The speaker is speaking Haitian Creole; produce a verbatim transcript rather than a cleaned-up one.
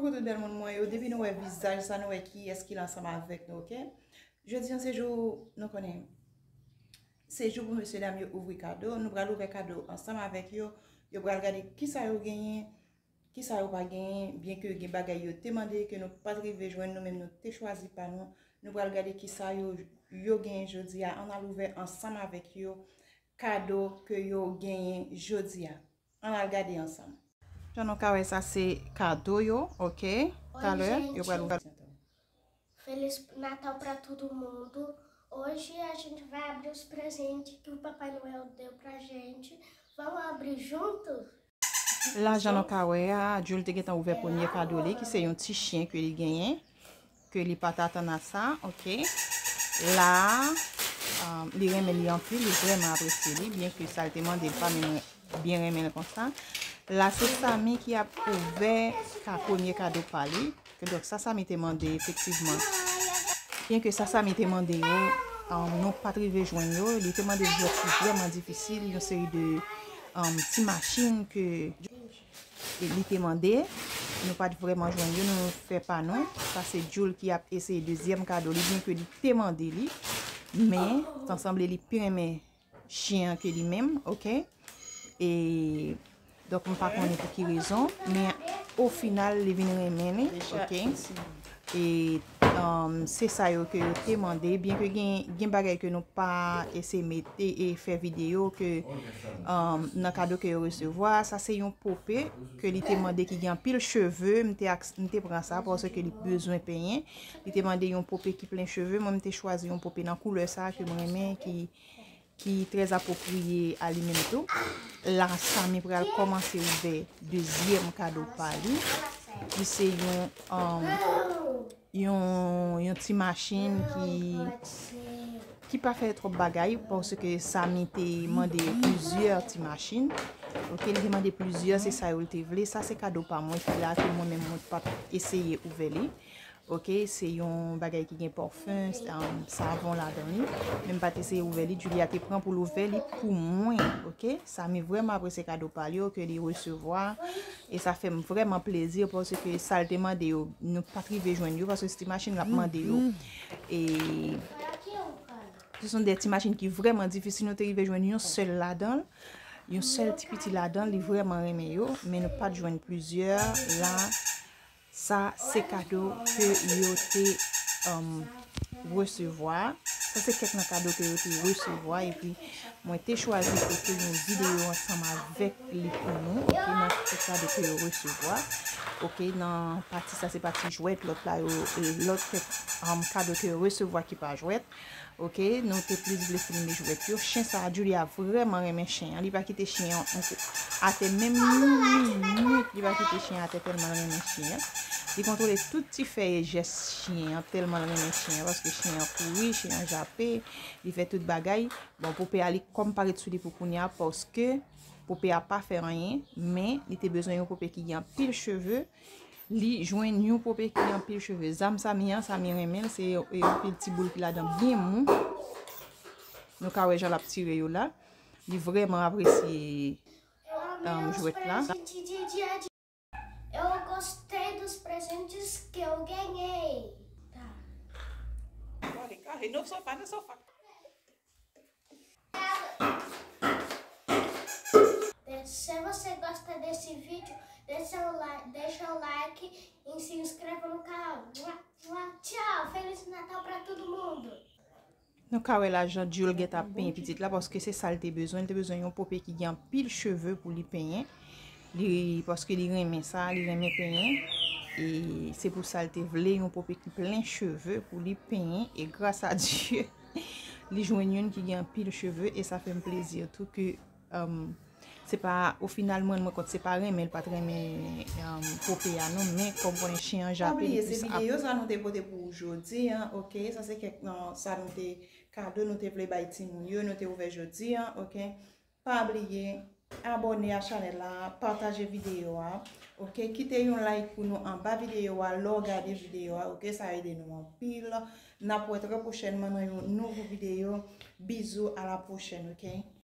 Tout bèl moun mwen yo, depi nou wè vizaj sa, nou wè kiyès ki la ansanm avèk nou, oke? Jodi an se jou, nou konnen, se jou pou mesye dam yo ouvri kado. Nou pral ouvè kado ansanm avèk yo. Yo pral gade kisa yo genyen, kisa yo pa genyen, byenke gen bagay yo te mande ke nou pa t rive jwenn, nou menm nou te chwazi pa nou. Nou pral gade kisa yo, yo genyen jodi a. Ann al ouvè ansanm avèk yo kado ke yo genyen jodi a. Ann al gade ansanm. Jan nou ka wè, sa se kado yo, oke? Talè, yo pral ouvè. Feliz Natal pra todo mundo. Hoje a gente vai abrir os presentes que o Papai Noel deu pra gente. Vamos abrir junto? La, jan nou ka wè a, Jules te gentan ouvè premye kado li, ki se yon ti chen ke li genyen, ke li pa t atann a sa, oke? La, um, li renmen li anpil, li vrèman apresye li, byenke sa l te mande, li pa menm byen renmen l konsa. La, se Samy ki ap ouvè ka, premye kado pa li. Donk, sa Samy te mande, efektivman. Byenke sa Samy te mande yo, um, nou pa t rive jwenn yo. Li te mande jwèt ki vrèman difisil, yon seri de, um, ti machin ke li te mande. Nou pa t vrèman jwenn yo, nou fè pa nou. Sa se Jules ki ap eseye dezyèm kado li, byenke li te mande li. Men, ta sanble li pi renmen chen an ke li menm, oke? E, donk, m pa konnen pou ki rezon, men o final, li vin renmen li, oke? E, um, se sa yo ke yo te mande, byenke gen, gen bagay ke nou pa eseye mete e fè videyo ke, um, nan kado ke yo resevwa. Sa se yon pope ke li te mande ki gen anpil cheve, m te, m te pran sa paske li bezwen penyen. Li te mande yon pope ki plen cheve, mwen m te chwazi yon pope nan koulè sa ke m renmen, ki ki trè apwopriye a li menm tou. La, Samy pral kòmanse ouvè dezyèm kado pa li, ki se yon, um, yon, yon ti machin ki, ki pa fè twòp bagay, paske Samy te mande plizyè ti machin. Oke, li te mande plizyè, se sa yo l te vle. Sa se kado pa mwen ki la, ke mwen menm mwen pa t eseye ouvè li. Oke, se yon bagay ki gen pòfen, um, savon ladan li. Men m pa t eseye ouvè li, Julia te pran pou l ouvè li pou mwen, oke? Samy vrèman apresye kado pa li yo ke li resevwa. E sa fè m vrèman plezi paske sa l te mande yo, nou pa t rive jwenn yo, paske se ti machin l ap mande yo. E se yon de ti machin ki vrèman difisil, nou te rive jwenn yon sèl ladan l. Yon sèl ti piti ladan l, li vrèman renmen yo, men nou pa t jwenn plizyè la. Sa se kado ke yo te, um, resevwa. Sa se kèk nan kado ke yo te resevwa. Epi mwen te chwazi pou fè yon videyo ansanm avèk li pou nou. Oke, nan kèk kado ke yo resevwa. Oke, nan pati sa se pati jwèt, lòt la yo, lòt kèk, um, kado ke yo resevwa ki pa jwèt. Oke, nou te plis vle filme jwèt yo. Chen sa a, Julia vrèman renmen chen an. Li pa kite chen an atè menm yon minit. Li pa kite chen an atè tèlman l renmen chen an. Li kontwole tout ti fè e jès chen an tèlman l renmen chen an. Paske chen an kouri, chen an jape, li fè tout bagay. Bon, pope a li kòm parèt sou li pou kounye a paske pope a pa fè anyen. Men, li te bezwen yon pope ki gen anpil cheve. Li jwenn yon pope ki gen anpil cheve. Zam Samy an, Samy renmen l, se yon, yon pil ti boul ki ladan byen mou. Nou ka wè jan l ap tire yo la. Li vrèman apresye, um, jwèt la. Eu gostei dos presentes que eu ganhei. Tá. Corre, corre, no sofá, no sofá. Se você gosta desse vídeo, deixa o like, deixa o like e se inscreva no canal. Mua, mua. Tchau, Feliz Natal pra todo mundo. Nou ka wè la jan Jules gentan ap penyen pitit la, paske se sa l te bezwen. L te bezwen yon pope ki gen anpil cheve pou li penyen. Li, paske li renmen sa, li renmen penyen. E se pou sa l te vle yon pope ki plen cheve pou li penyen. E gras a Dye, li jwenn youn ki gen anpil cheve e sa fè m plezi tou ke, um, se pa, o final, m rann mwen kont se pa renmen l pa t renmen, um, pope a non, men kòm konnen chen an jape li plis ap. Pa bliye, se videyo sa nou te pote pou ou jodi an, oke? Sa se kèk nan sa nou te, kado nou te vle bay timoun yo, nou te ouvè jodi an, oke? Pa bliye, abòne a chanèl la, pataje videyo a, oke? Kite yon like pou nou anba videyo a, lè w gade videyo a, oke? Sa ede nou anpil. N ap wè trè pwochènman nan yon nouvo videyo. Bizou, a la pwochèn, oke?